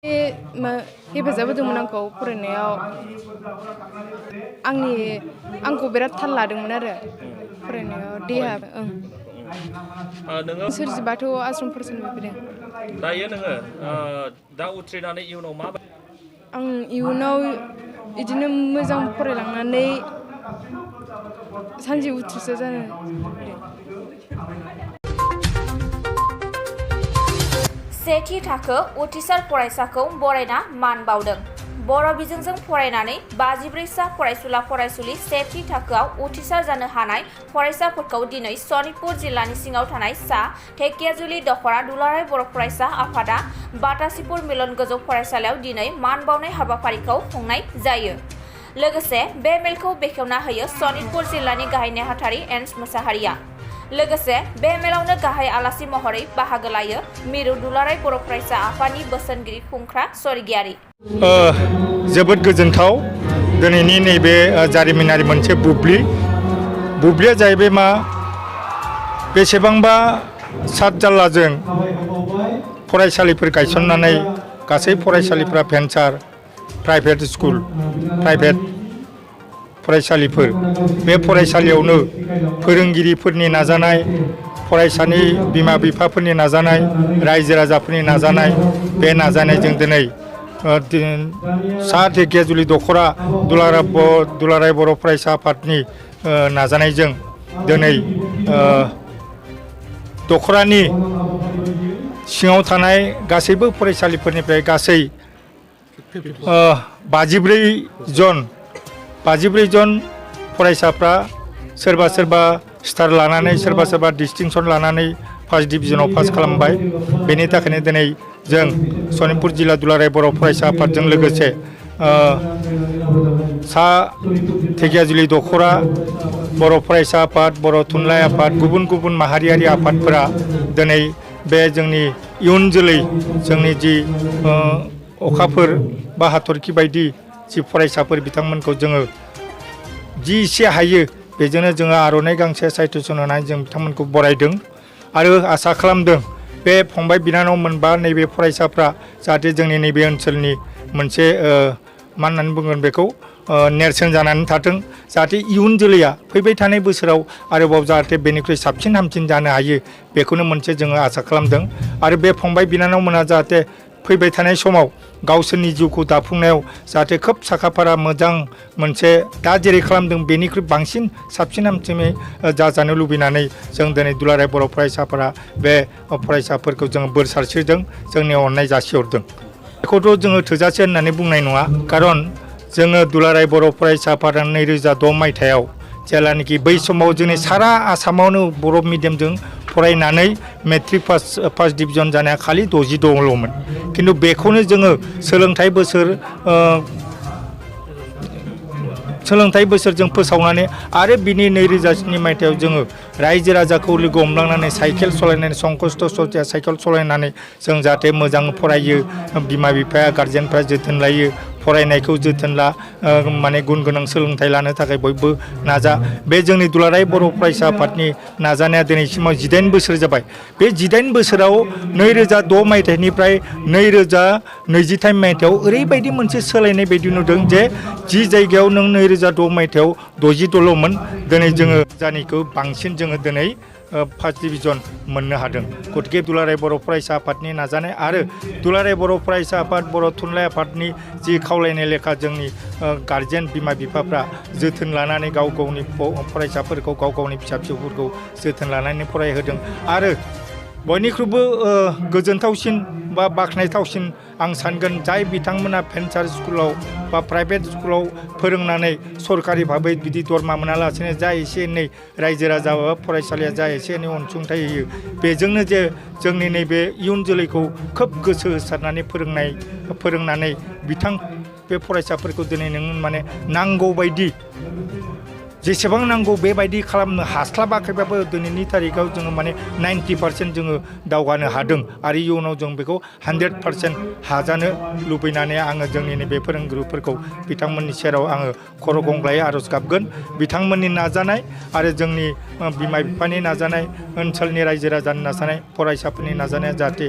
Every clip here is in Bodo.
हेफाजाब होदोंमोन आंखौ फरायनायाव आंखौ बिराद थाल लादोंमोन आरो फरायनायाव देहा नोङो सोरजिबाथ' आश्रम फरायसालिनिफ्राय फैदों। दायो नोङो दा उथ्रिनानै इयुनाव मा आं इयुनाव बिदिनो मोजां फरायलांनानै सानसे उथ्रिसार जानो सेथि थाखो उथ्रिसार फरायसाखौ बरायना मान बावदों। बर' बिजोंजों फरायनानै 54 सा फरायसुला फरायसुलि सेथि थाखोआव उथ्रिसार जानो हानाय फरायसाफोरखौ दिनै सनितपुर जिल्लानि सिङाव थानाय सा धेकियाजुलि दख'रा दुलाराय बर' फरायसा आफादा बातासिपुर मिलन गोजौ फरायसालियाव दिनै मान बावनाय हाबाफारिखौ खुंनाय जायो। लोगोसे बे मेलखौ बेखेवना होयो सनितपुर जिल्लानि गाहाय नेहाथारि एन्स मोसाहारिया। लोगोसे बे मेलावनो गाहाय आलासि महरै बाहागो लायो मिरु दुलाराय बर' फरायसा आफादनि बोसोनगिरि खुंख्रा स्वर्गियारि। जोबोद गोजोनथाव दिनैनि नैबे जारिमिनारि मोनसे बुब्लिया जाहैबाय मा बेसेबांबा सात जाल्लाजों फरायसालिफोर गायसननानै गासै फरायसालिफ्रा भेन्सार प्राइभेट स्कुल प्राइभेट फरायसालिफोर बे फरायसालियावनो फोरोंगिरिफोरनि नाजानाय फरायसानि बिमा बिफाफोरनि नाजानाय रायजो राजाफोरनि नाजानाय बे नाजानायजों दिनै सा धेकियाजुलि दख'रा दुलाराय बर' फरायसा आफादनि नाजानायजों दिनै दख'रानि सिङाव थानाय गासैबो फरायसालिफोरनिफ्राय गासै 54 जन फरायसाफ्रा सोरबा स्टार लानानै सोरबा डिस्टिंसन लानानै फार्स्ट डिभिजनाव पास खालामबाय। बेनि थाखायनो दिनै जों सनितपुर जिल्ला दुलाराय बर' फरायसा आफादजों लोगोसे सा धेकियाजुलि दख'रा बर' फरायसा आफाद बर' थुनलाइ आफाद गुबुन माहारियारि आफादफोरा दिनै बे जोंनि इयुन जोलै जोंनि जि अखाफोर बा हाथरखि बायदि जि फरायसाफोर बिथांमोनखौ जोङो जि एसे हायो बेजोंनो जोङो आर'नाइ गांसे साइटसन होनानै जों बिथांमोनखौ बरायदों आरो आसा खालामदों बे फंबाय बिनानावमोन बा नैबे फरायसाफ्रा जाहाथे जोंनि नैबे ओनसोलनि मोनसे मा होननानै बुंगोन बेखौ नेरसोन जानानै थाथों जाहाथे इयुन जोलैया फैबाय थानाय बोसोराव आरोबाव जाहाथे बेनिख्रुइ साबसिन हामसिन जानो हायो बेखौनो मोनसे जोङो आसा खालामदों आरो बे फंबाय बिनानावमोना जाहाथे फैबाय थानाय समाव गावसोरनि जिउखौ दाफुंनायाव जाहाथे खोब साखाफारा मोजां मोनसे दा जेरै खालामदों बेनिख्रुइ बांसिन साबसिन हामसिनै जाजानो लुबैनानै जों दिनै दुलाराय बर' फरायसाफोरा बे फरायसाफोरखौ जोङो बोर सारस्रिदों जोंनि अननाय जासिहरदों। बेखौथ' जोङो थोजासे होननानै बुंनाय नङा खारन जोङो दुलाराय बर' फरायसा आफादा 2006 मायथाइयाव जेलानाखि बै समाव जोंनि सारा आसामावनो बर' मिडियामजों फरायनानै मेट्रिक फार्स्ट डिभिजन जानाया खालि 62ल'मोन खिन्थु बेखौनो जोङो सोलोंथाइ बोसोरजों फोसावनानै आरो बिनि 2007 मायथाइयाव जोङो रायजो राजाखौ लोगो हमलांनानै साइकेल सालायनानै संकस्त सतिया साइकेल सालायनानै जों जाहाथे मोजां फरायो बिमा बिफाया गार्जेनफ्रा जोथोन लायो फरायनायखौ जोथोन ला माने गुन गोनां सोलोंथाइ लानो थाखाय बयबो नाजा बे जोंनि दुलाराय बर' फरायसा आफादनि नाजानाया दिनैसिमाव 18 बोसोर जाबाय। बे 18 बोसोराव 2006 मायथाइनिफ्राय 2023 मायथाइयाव ओरैबायदि मोनसे सोलायनाय बायदि नुदों जे जि जायगायाव नों 2006 मायथाइयाव 62ल'मोन दिनै जोङो जानिखौ बांसिन जोङो दिनै फार्स्ट डिभिजन मोननो हादों। गतिके दुलाराय बर' फरायसा आफादनि नाजानाय आरो दुलाराय बर' फरायसा आफाद बर' थुनलाइ आफादनि जि खावलायनाय लेखा जोंनि गार्जेन बिमा बिफाफ्रा जोथोन लानानै गाव गावनि फरायसाफोरखौ गाव गावनि फिसा फिसौफोरखौ जोथोन लानानै फरायहोदों आरो बयनिख्रुइबो गोजोनथावसिन बा बाख्नायथावसिन आं सानगोन जाय बिथांमोना भेन्सार स्कुलाव बा प्राइभेट स्कुलाव फोरोंनानै सरकारि भाबै बिदि दरमा मोनालासेनो जा एसे एनै रायजो राजा बा फरायसालिया जा एसे एनै अनसुंथाइ होयो बेजोंनो जे जोंनि नैबे इयुन जोलैखौ खोब गोसो होसारनानै फोरोंनानै बे फरायसाफोरखौ दिनै नों माने नांगौ बायदि जेसेबां नांगौ बेबायदि खालामनो हास्लाबाखैबाबो दिनैनि थारिखाव जोङो माने 90% जोङो दावगानो हादों आरो इयुनाव जों बेखौ 100% हाजानो लुबैनानै आङो जोंनि नैबे फोरोंगुरुफोरखौ बिथांमोननि सेराव आङो खर' गंग्लायै आर'ज गाबगोन बिथांमोननि नाजानाय आरो जोंनि बिमा बिफानि नाजानाय ओनसोलनि रायजो राजानि नाजानाय फरायसाफोरनि नाजानाया जाहाथे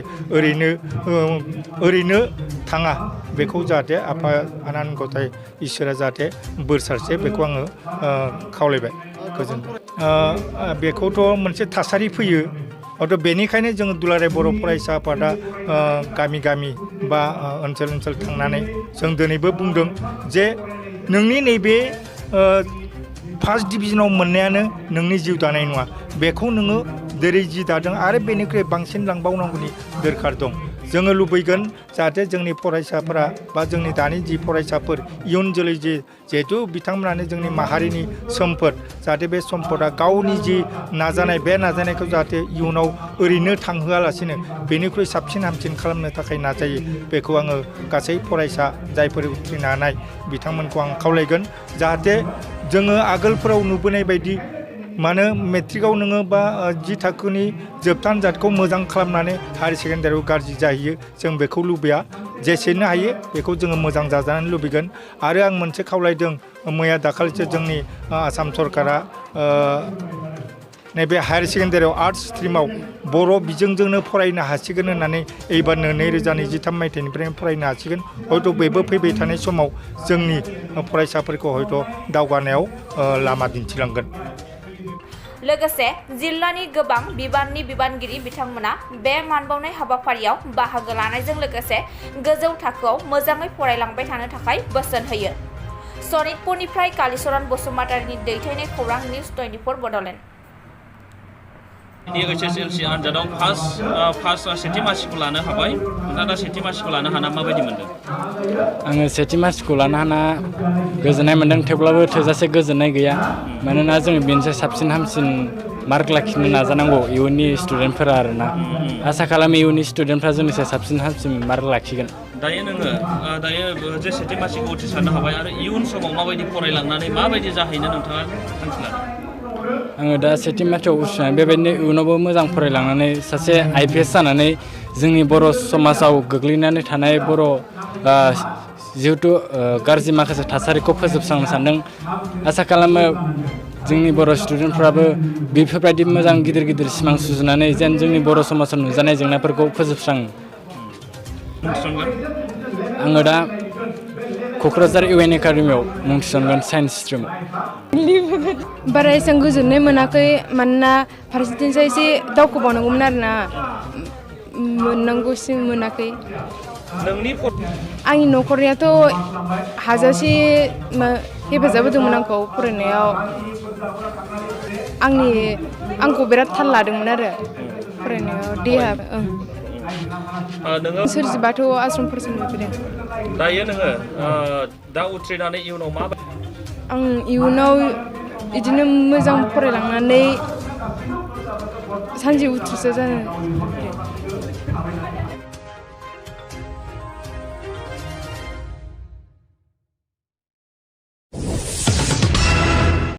ओरैनो थाङा बेखौ जाहाथे आफा आनान गसाइ इसोरा जाहाथे बोर सारसे बेखौ आङो खावलायबाय गोजोनथों बेखौथ' मोनसे थासारि फैयो हयथ' बेनिखायनो जोङो दुलाराय बर' फरायसा आफादा गामि गामि बा ओनसोल ओनसोल थांनानै जों दिनैबो बुंदों जे नोंनि नैबे फार्स्ट डिभिजनाव मोननायानो नोंनि जिउ दानाय नङा बेखौ नोङो जेरै जि दादों आरो बेनिख्रुइ बांसिन लांबावनांगौनि दरखार दं जोङो लुबैगोन जाहाथे जोंनि फरायसाफोरा बा जोंनि दानि जि फरायसाफोर इयुन जोलै जिहेथु बिथांमोनानो जोंनि माहारिनि सम्पद जाहाथे बे सम्पदा गावनि जि नाजानाय बे नाजानायखौ जाहाथे इयुनाव ओरैनो थांहोआलासिनो बेनिख्रुइ साबसिन हामसिन खालामनो थाखाय नाजायो बेखौ आङो गासै फरायसा जायफोर उथ्रिनो हानाय बिथांमोनखौ आं खावलायगोन जाहाथे जोङो आगोलफोराव नुबोनाय बायदि मानो मेट्रिकआव नोङो बा जि थाखोनि जोबथा आनजादखौ मोजां खालामनानै हायार सेकेन्डारियाव गाज्रि जाहैयो जों बेखौ लुबैया जेसेनो हायो बेखौ जोङो मोजां जाजानो लुबैगोन आरो आं मोनसे खावलायदों मैया दाखालिसो जोंनि आसाम सरकारा नैबे हायार सेकेन्डारियाव आर्ट्स स्ट्रिमाव बर' बिजोंजोंनो फरायनो हासिगोन होननानै एबारनो 2023 मायथाइनिफ्रायनो फरायनो हासिगोन हयथ' बेबो फैबाय थानाय समाव जोंनि फरायसाफोरखौ हयथ' दावगानायाव लामा दिन्थिलांगोन लोगोसे जिल्लानि गोबां बिबाननि बिबानगिरि बिथांमोना बे मानबावनाय हाबाफारियाव बाहागो लानायजों लोगोसे गोजौ थाखोआव मोजाङै फरायलांबाय थानो थाखाय बोसोन होयो। सनितपुरनिफ्राय कालिचरन बसुमतारीनि दैथायनाय खौरां निउस 24 बड'लेण्ड। HSLC आनजादाव फार्स्ट सेथि मासिखौ लानो हाबाय नोंथाङा दा सेथि मासिखौ लानो हाना माबायदि मोनदों? आङो सेथि मासिखौ लानो हाना गोजोननाय मोनदों थेवब्लाबो थोजासे गोजोननाय गैया मानोना जोङो बेनिफ्राय साबसिन हामसिन मार्क लाखिनो नाजानांगौ इयुननि स्टुडेन्टफोरा आरोना आसा खालामो इयुननि स्टुडेन्टफ्रा जोंनिफ्राय साबसिन हामसिन मार्क लाखिगोन। दायो नोङो जे सेथि मासिखौ उथ्रिसारनो हाबाय आरो इयुन समाव माबायदि फरायलांनानै माबायदि जाहैनो नोंथाङा थांखि लादों? आङो दा सेथि मासियाव उथ्रिनानै बेबायदिनो इयुनावबो मोजां फरायलांनानै सासे IPS जानानै जोंनि बर' समाजाव गोग्लैनानै थानाय बर' जिहेथु गाज्रि माखासे थासारिखौ फोजोबस्रांनो सानदों आसा खालामो जोंनि बर' स्टुडेन्टफ्राबो बेफोरबायदि मोजां गिदिर गिदिर सिमां सुजुनानै जेन जोंनि बर' समाजाव नुजानाय जेंनाफोरखौ फोजोबस्राङो। आङो दा क'क्राझार UN एकाडेमियाव मुं थिसनगोन साइन्स स्ट्रिमाव। बारा एसेबां गोजोननाय मोनाखै मानोना फारसेथिंजाय एसे दावखोबावनांगौमोन आरोना मोननांगौसिम मोनाखै। आंनि न'खरनियाथ' हाजासे हेफाजाब होदोंमोन आंखौ फरायनायाव आंखौ बिराद थाल लादोंमोन आरो फरायनायाव देहा सोरजि बाथौ आश्रम फरायसालिनिफ्राय फैदों। दायो नोङो दा उथ्रिनानै इयुनाव मा आं इयुनाव बिदिनो मोजां फरायलांनानै सानसे उथ्रिसार जानो